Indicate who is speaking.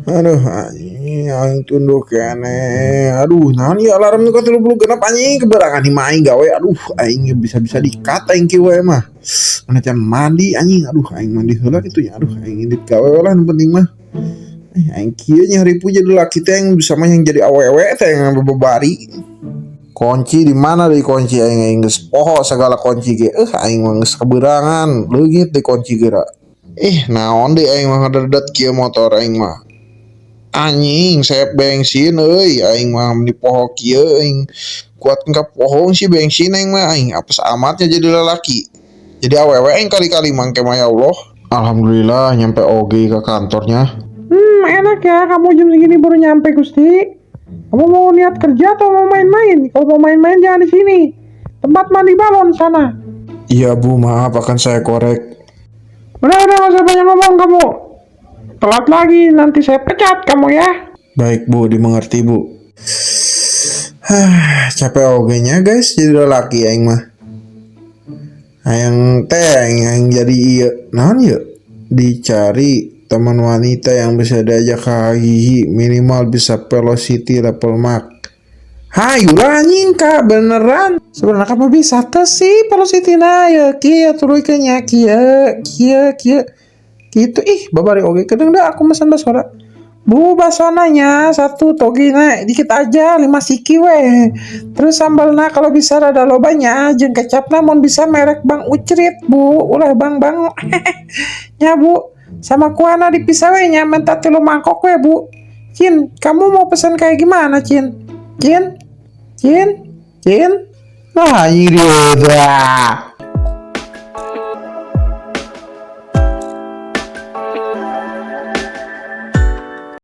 Speaker 1: Aduh, anjing, aing tunduh keneh. Aduh, naon ieu alarm nu ka 36 anjing, keberangan mah aing gawe. Aduh, aing bisa-bisa di-cut aing kieu we mah. Mana can mandi anjing. Aduh, aing mandi heula kitu nya. Aduh, aing indit gawe lah nu penting mah. Eh, aing kieu nya ripuh jadi laki teh, yang bisa mah yang jadi awewe teh yang bebari. Kunci di mana deui kunci aing, aing geus poho segala kunci ge. Eh, aing mah geus keberangan, leungit deui kunci geura. Eh, naon deui aing mah ngadedet kieu motor aing mah. Anjing, saya bensin euy, aing mah di poho kieu aing kuat ka pohong sih bensin aing mah, aing apes amatnya jadi lelaki. Jadi awewe aing kali-kali mangke mah, ya Allah. Alhamdulillah nyampe oge ke kantornya.
Speaker 2: Enak ya kamu jam segini baru nyampe, Gusti. Kamu mau niat kerja atau mau main-main? Kalau mau main-main jangan di sini. Tempat mandi balon sana.
Speaker 1: Iya, Bu, maaf, akan saya korek.
Speaker 2: Udah, gak usah banyak ngomong kamu. Telat lagi, nanti saya pecat kamu ya.
Speaker 1: Baik, Bu, dimengerti, Bu. Hah, capek oge nya guys jadi lelaki aing mah. Hayang teh aing, aing jadi ieu. Naon ieu? Dicari teman wanita yang bisa diajak hahihi, minimal bisa velocity level max. Hayu lah anjing kak beneran.
Speaker 2: Sebenarnya kamu bisa tuh sih velocity na ya kieu tuluykeun nya kieu kieu kieu gitu. Ih, babari oge kedeng dah aku mesen bakso. Bu, basonanya satu, togina dikit aja, 5 siki weh. Terus sambalna kalau bisa rada lobanya, jeung kecapna mun bisa merek Bang Ucrit, Bu, ulah Bang Bang nya, Bu. Sama kuahna dipisah we nya, minta 3 mangkok we, Bu. Cin, kamu mau pesan kayak gimana, Cin? Cin, Cin, Cin.
Speaker 1: Nah, anjing dia.